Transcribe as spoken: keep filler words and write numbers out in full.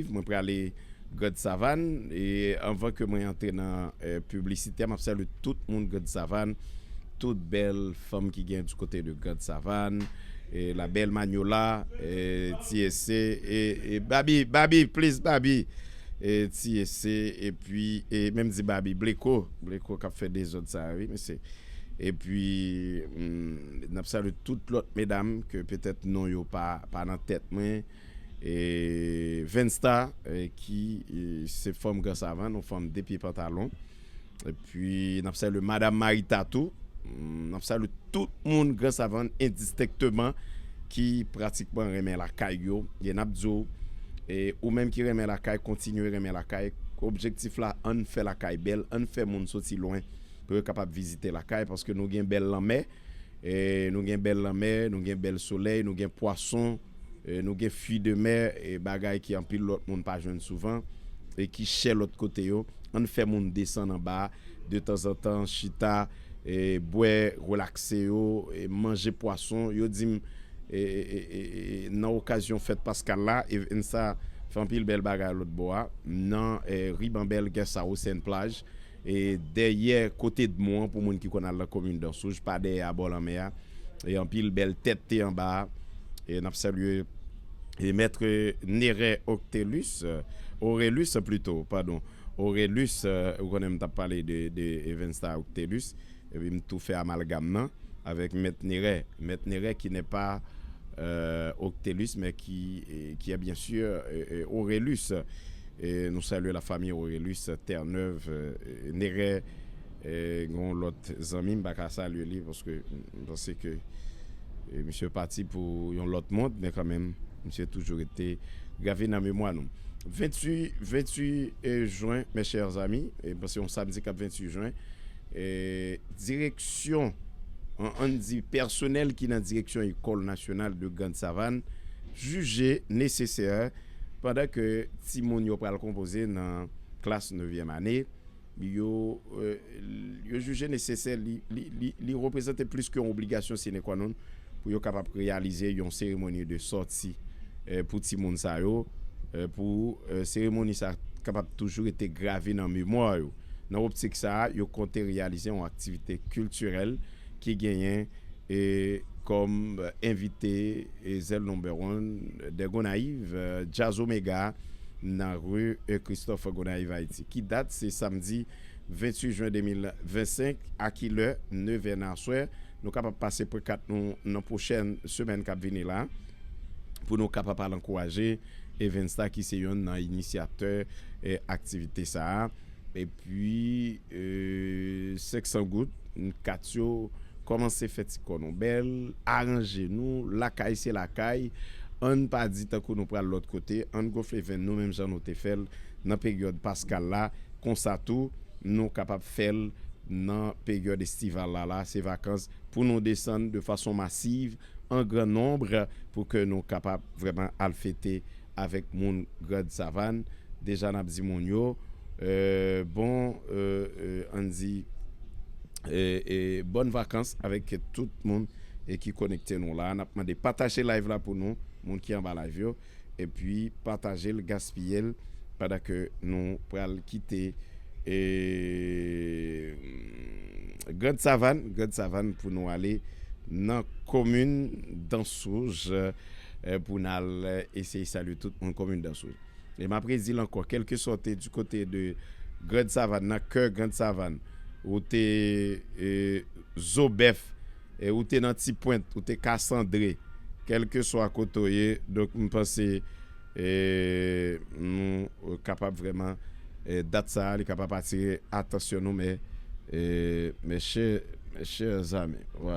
Mwen prale Grand Savann. E anvan ke mwen antre nan eh, piblisite, m ap salye tout moun Grand Savann, tout bèl fanm ki gen du kote de Grand Savann, e la bèl Manyola, e Ti Ese, e, e Babi, Babi, please, Babi, e Ti Ese, epi, e menm di Babi, Bleko, Bleko k ap fè dezòd sa a, wi, mesye. Epi, mm, n ap salye tout lòt medam ke petèt non yo pa, pa nan tèt mwen. E Vensta, e, ki e, se fanm Gran Savann, yon fanm de pye pantalon. Epi, n ap salye Madam Marita tou. Mm, n ap salye tout moun Gran Savann endistenkteman ki pratikman renmen lakay yo. E n ap di w, e, ou menm ki renmen lakay, kontinye renmen lakay. Objektif la, ann fè lakay bèl, ann fè moun soti lwen pou yo kapab vizite lakay, paske nou gen bèl lanmè, e, nou gen bèl lanmè, nou gen bèl solèy, nou gen pwason, e, nou gen fwi de mè, e, bagay ki anpil lòt moun pa jwenn souvan, e ki chè lòt kote yo. Ann fè moun desann anba, de tanzantan, chita, e, bwè, relakse yo, e, manje pwason. Yo di m, e, e, e, e, e, nan okazyon fèt Paskal la, e, Vensta fè anpil bèl bagay lòt bò a, nan e, Ribanbèl, Gèsawo, Sèn Plaj, e dèyè kote Dmon an, pou moun ki konn al nan komin Dansouj, pa dèyè a bò lanmè a. E anpil bèl tèt te anba a. E n ap salye e mèt Nere Octelus, Orelus plito, padon, Orelus, ou konnen m t ap pale de, de Evensta Octelus, epi m tou fè amalgam nan avèk mèt Nere, mèt Nere ki n'est pas euh, Octelus, mais qui, qui est bien sûr euh, Orelus. E nou salye la famille Orelus, Terre-Neuve, euh, Nere, euh, gon lòt zanmi, m pa ka salye li, paske m panse ke euh, misye pati pou yon lòt mond, men kanmenm, misye toujou rete grave nan memwa nou. Venntuit, venntuit euh, jen, mes chers amis, e m panse yon samdi k ap venntuit jen, e direksyon, an, ann di, pèsonèl ki nan direksyon Ecole Nationale de Grande Savane jije nesesè, pandan ke timoun yo pral konpoze nan klas nevyèm ane, yo, euh, yo jije nesesè, li, li, li, li reprezante plis ke yon obligasyon sine qua non pou yo kapab reyalize yon seremoni de sòti eh, pou timoun sa yo, eh, pou eh, seremoni sa kapab toujou rete grave nan memwa yo. Nan optik sa a, yo konte reyalize yon aktivite kiltirèl ki genyen e kòm envite e Zèl Number One de Gonayiv, eh, Jazz Omega nan ri eh, Christophe Gonayiv, Ayiti. Ki dat? Se samdi venntuit jen de mil vennsenk. A kilè? Nevè nan aswè. Nou kapab pase pwen kat nou nan pwochèn semèn k ap vini la pou nou kapab al ankouraje Evensta ki se yonn nan inisyatè eh, aktivite sa a. Epi eh, senk san goud, kat yo, kòmanse fè ti kò nou bèl, aranje nou, lakay se lakay, ann pa di tankou nou pral lòt kote, ann gonfle venn nou menm jan nou te fè l nan peryòd paskal la, konsa tou, nou kapab fè l nan peryòd estival la, la, se vakans, pou nou desann de fason masiv, an gran nonb, pou ke nou kapab vrèman al fete avèk moun Grand Savann. Deja n ap di moun yo, eh, bon, eh, eh, ann di, eh, eh, bòn vakans avèk tout moun eh, ki konekte nou la. N ap mande pataje live la pou nou, moun ki anba live yo, epi pataje l, gaspiye l, pandan ke nou pral kite eh, Grand Savann, Grand Savann pou nou ale nan komin Dansouj, eh, pou n al eh, eseye salye tout moun komin Dansouj. E m ap redi l ankò, kèlkeswa w te du kote de Grand Savann, nan kè Grand Savann, ou te eh, Zobèf, eh, ou te nan Ti Pwent, ou te Kasandre, kèlkeswa kote w ye, donk m panse eh, nou kapab vrèman, eh, dat sa a, li kapab atire atansyon nou, men, eh, mes chers, mes chers amis, vwala.